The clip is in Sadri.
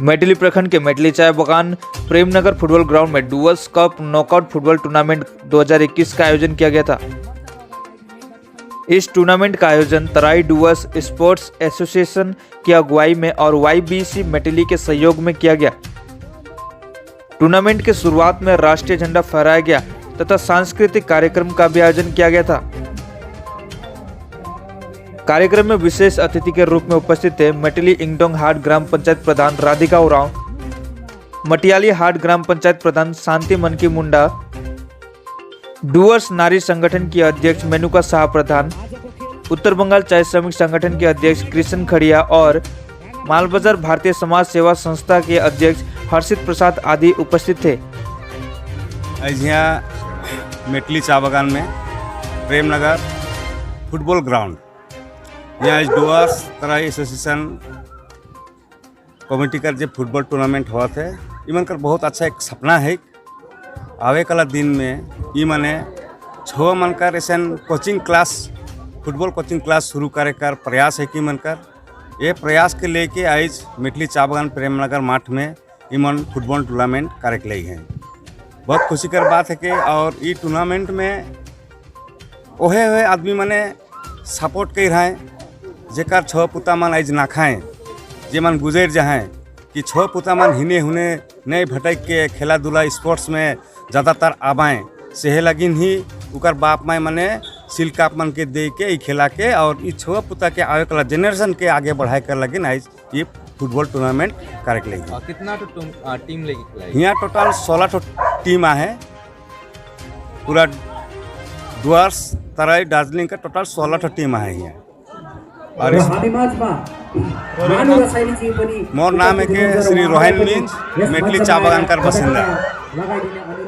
मेटली प्रखंड के मेटली चाय बागान प्रेमनगर फुटबॉल ग्राउंड में Duars cup knockout football tournament 2021 का आयोजन किया गया था। इस टूर्नामेंट का आयोजन तराई डुवर्स स्पोर्ट्स एसोसिएशन की अगुवाई में और वाईबीसी मेटली के सहयोग में किया गया। टूर्नामेंट के शुरुआत में राष्ट्रीय झंडा फहराया गया तथा सांस्कृतिक कार्यक्रम का भी आयोजन किया गया था। कार्यक्रम में विशेष अतिथि के रूप में उपस्थित थे मेटली इंगडोंग हाट ग्राम पंचायत प्रधान राधिका उरांव, मटियाली हाट ग्राम पंचायत प्रधान शांति मनकी मुंडा, डुअर्स नारी संगठन की अध्यक्ष मेनुका शाह प्रधान, उत्तर बंगाल चाय श्रमिक संगठन के अध्यक्ष कृष्ण खड़िया और मालबाजार भारतीय समाज सेवा संस्था के अध्यक्ष हर्षित प्रसाद आदि उपस्थित थे। आज यहाँ मेटली चा बागान में प्रेमनगर फुटबॉल ग्राउंड, यहाँ आज डुअर्स तराई एसोसिएशन कमेटी का जो फुटबॉल टूर्नामेंट हुआ थे, इमन कर बहुत अच्छा एक सपना है। आवे वाला दिन में ई माने छो मन कर ऐसा coaching class, football coaching class शुरू करे कर प्रयास है कि मन कर ये प्रयास के लेके आज मेटली चा बागान प्रेमनगर माठ में इमन फुटबॉल टूर्नामेंट करे के लिए हैं। बहुत खुशी कर बात है कि और ई टूर्नामेंट में ओहे ओहे आदमी माने सपोर्ट कर रहे हैं, जेकर छो पुता मन आज ना खाएं, जे मन गुजर जाएं कि छो पुता मन हिने हुने नहीं भटक के खेला धूला स्पोर्ट्स में ज़्यादातर आबाएँ, सेहे लगिन ही उकर बाप माए मने सिल काप मन के दे के ई खेला के और ई छो पुता के आवे वाला जनरेशन के आगे बढ़ाए कर लगिन आज ये फुटबॉल टूर्नामेंट करे के लगी। कितना तो तुम टीम लेके खिलाई? यहाँ टोटल 16 ठो टीम आहे। पूरा डुअर्स तराई दार्जिलिंग का टोटल 16 ठो टीम आहे यहाँ और इस हामी माझमा मानु रसाइलीजी पनि मोर नाम है के श्री रोहन मिंज, मेटली चा बागान का बासिंदा। लगाइदिने अनुरोध।